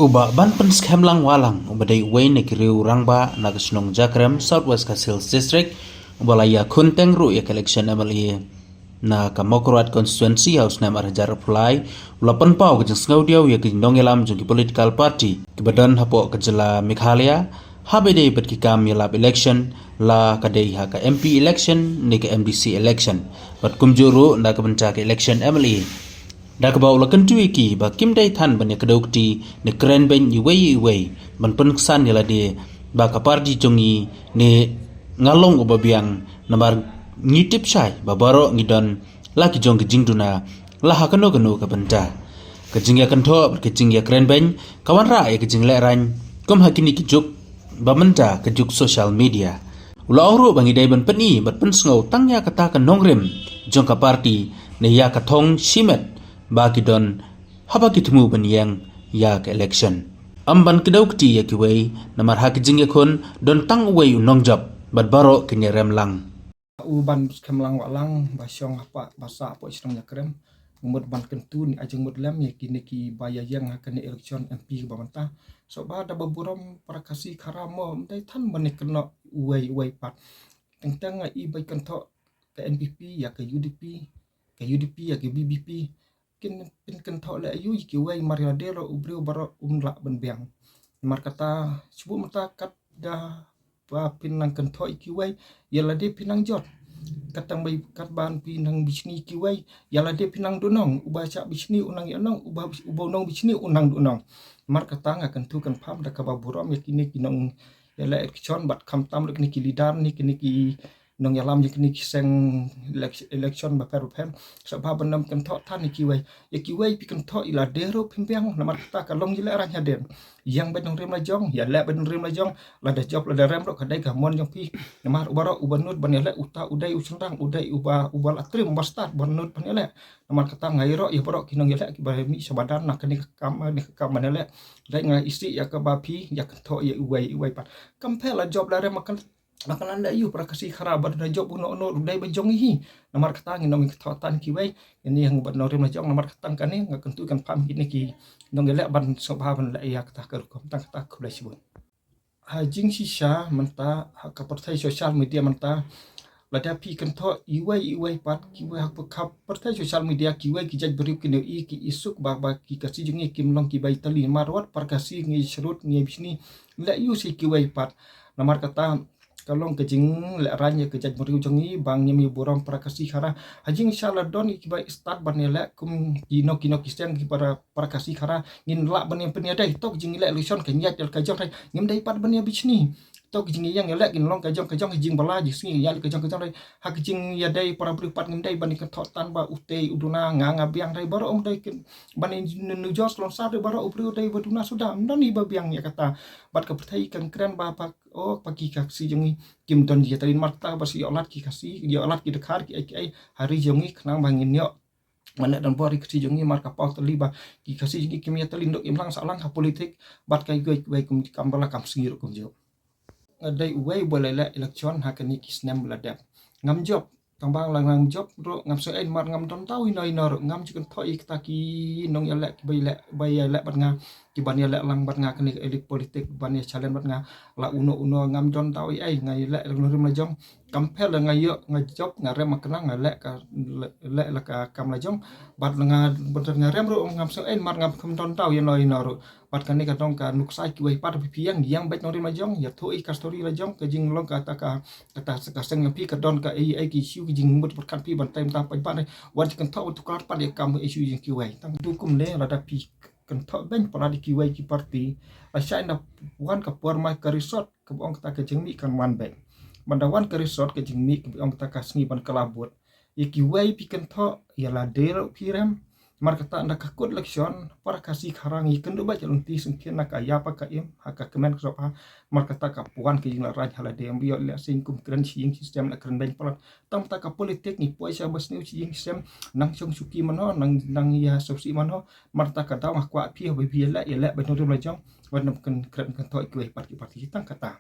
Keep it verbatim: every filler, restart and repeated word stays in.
Uba ban pynskhem lang wa lang, uba dei uwei na ki riew rangbah na ka shnong Jakrem, South West Khasi Hills District, uba la ïa khunteng ruh ïa ka election M L A na ka Mawkyrwat constituency ha u snem ar hajar arphew lai, u la pynpaw ka jingsngewdiaw ïa ki nongïalam jong ki political party kiba don hapoh ka jylla Meghalaya, haba ïadei bad ki kam ïalap election, la ka dei ha ka M P election ne ka M D C election, bad kumjuh ruh na ka bynta ka election M L A. Da kaba u la kyntu ïa ki ba kim dei than ban ïa kdew kti ne kren beiñ iwei iwei ban pynksan ïa lade ba ka party jong ngi ne nga long uba biang, namar ngi tip shai ba baroh ngi don la ki jong ki jingduna la ha kano kano ka bynta. Ka jingïakynthoh bad ka jingïakren beiñ ka wanrah ïa ka jinglehraiñ kum ha kine ki juk ba mynta ka juk social media. U la ong ruh ba ngi dei ban pyni bad pynsngew tang ïa kata ka nongrim jong ka party ne ïa ka thong shimet ba ki don haba ki thmu ban ïeng ïa ka election. Ym ban kdew kti ïa kiwei, namar ha ka jingïakhun don tang uwei u nongjop bad baroh kin ïarem lang. U ban skhem lang wa lang ba shong hapdeng ba sah hapoh shnong Jakrem. Ngi mut ban kyntu ne ai jingmut lem ïa kine kiba ïa ïeng ha kane election M P ba mynta. Sngewbha da ba burom para Khasi Khara mo, ym dei than ban ïa kynnoh uwei uwei pat. Teng teng ngi i ba kynthoh ka N P P ïa ka U D P, ka U D P ïa ka V P P. Kin pynkynthoh leh aïu ïa kiwei, mar ïa dei ruh u briew baroh um lah ban biang. Mar kata, shu buh mynta kat da ba phin nang kynthoh ïa kiwei, ïa lade phin nang jot. Kat tang ba kat ban phin nang bishni ïa kiwei, ïa lade phin nang duhnong, uba shah bishni u nang ïa nong, uba uba u nong bishni u nang duhnong. Mar kata nga kyntu kynpham da kaba burom ïa kine ki nong ïaleh election bad khamtam ruh kine ki leader ne kine ki nongïalam ïa kine ki seng elec- election bapher bapher. Sngewbha ban ym kynthoh than ïa kiwei. Ïa kiwei phi kynthoh ïa lade ruh phim biang, namar kata ka long ïaleh rang hadien. Ïeng bad nongrim la jong, ïaleh bad nongrim la jong, lada jop lada rem ruh ka dei ka mon jong phi. Namar u baroh uba nud ban ïaleh uta u dei u shynrang, u dei uba uba la trim uba stad ban nud ban ïaleh. Namar kata nga ïaroh ïa baroh ki nongïaleh kiba mih sha madan na kane ka kam, kane ka kam ban ïaleh. Dei nga isih ïa kaba phi ïa kynthoh ïa uwei uwei pat. Kam pher la jop la rem ma kan ma kan leh aïu para Khasi Khara ba da jop uno uno u dei ba jong hi. Namar kata ngin ym kynthoh than kiwei. Ngin ïeng bad nongrim la jong, namar kata kane nga kyntu kynpham kine ki nongïaleh ban sngewbha ban leh ïa kata ka rukom. Tang kata, khublei shibun. Ha jingshisha mynta ha ka pyrthei social media mynta, lada phi kynthoh iwei iwei pat kiwei ha ka pyrthei social media, kiwei ki jait briew kin ïohi ki isuk ba ba ki Khasi jong ngi kim long kiba ïatylli, namar wat para Khasi ngi shrut ngi bishni, leh aïu sha kiwei pat. Namar kata ka long ka jinglehraiñ ïa ka jait briew jong ngi ba ngim ïa burom para Khasi Khara. Ha jingshisha la don kiba stad ban ïaleh kum kino kino ki seng ki para para Khasi Khara, ngin lah ban ïa pynïadei. To ka jingïaleh election ka ñiad ïa la ka jong re, ngim dei pat ban ïa bishni. To ka jingïeng ïaleh kin long ka jong ka jong, ka jingbala jingsngi ïa la ka jong ka jong re. Ha ka jingïadei para briew pat ngim dei ban ïa kynthoh than ba utei u duna, nga nga biang re, baroh um dei kin ban ïa nujor slon sar re, baroh u briew dei ba duna suda, ym don iba biang ïa kata. Bad ka pyrthei kan kren ba ba o ba ki Khasi jong ngi kim don ïatylli, namar kata ba shu ïoh lad ki Khasi, ïoh lad ki Dkhar ki ei ki ei ha ri jong ngi khnang ba ngin ïoh mane don bor ïa ki Khasi jong ngi, mar ka paw tylli ba ki Khasi jong ngi kim ïatylli, ym dei im lang sah lang ha politik. Bad ka iwei iwei kum kam bala kam sngi ruh kumjuh. Nga dei uwei uba la leh election ha kane ki snem ba la dep. Ngam jop, tang ba la ngam jop ruh ngam sngew ei, namar ngam don daw ïano ïano ruh, ngam ju kynthoh ïa kita ki nongïaleh kiba ïaleh, ba ïaleh bad nga, kiban ïaleh lang bad nga kane ka elite politik ban ïa challenge bad nga la uno uno, ngam don daw ei ei. Nga ïaleh nongrim la jong, kam pher la nga ïoh nga jop, nga rem ma khnang nga leh ka, leh la ka kam la jong. Bad nga, bad nga rem ruh ngam sngew ei, namar ngam kham don daw ïano ïano ruh. Bad kane ka dong ka nuksa kiwei pat, phi ïeng, ïeng bad nongrim la jong, ïathuh ïa ka story la jong, ka jinglong kata ka, kata ka seng jong phi ka don ka ei ei ki issue, ki jingmut pyrkhat phi ban tei mynta pat ban, wat kynthoh, wat tukar pat ïa ka kam issue jong kiwei. Tang tu kumne, lada phi kynthoh beiñ palat ïa kiwei ki party, lashai na wan ka por ma ka result kaba ong kata ka jingmih kan wan beiñ. Ban da wan ka result ka jingmih kaba ong kata ka sngi ban kylla vote. Ïa kiwei phi kynthoh, ïa lade ruh phi rem. Namar kata ynda ka kut election, para Khasi Khara ngi kynduh bad ïa lynti sngewthiah na ka ïap ka im ha ka kmen ka sop ha. Namar kata ka poi ka jinglehraiñ ha lade, ym ïoh leh sing kum kren shi ïing shi sem, leh kren beiñ palat. Tang kata ka politik ngi poi sha ba sniew shi ïing shi sem, nang shong shuki mano, nang nang ïa sop shi mano. Namar kata ka daw nga kwah phi haba phi ïaleh, ïaleh bad nongrim la jong, wat nym kren kynthoh ïa kiwei pat ki party, tang kata.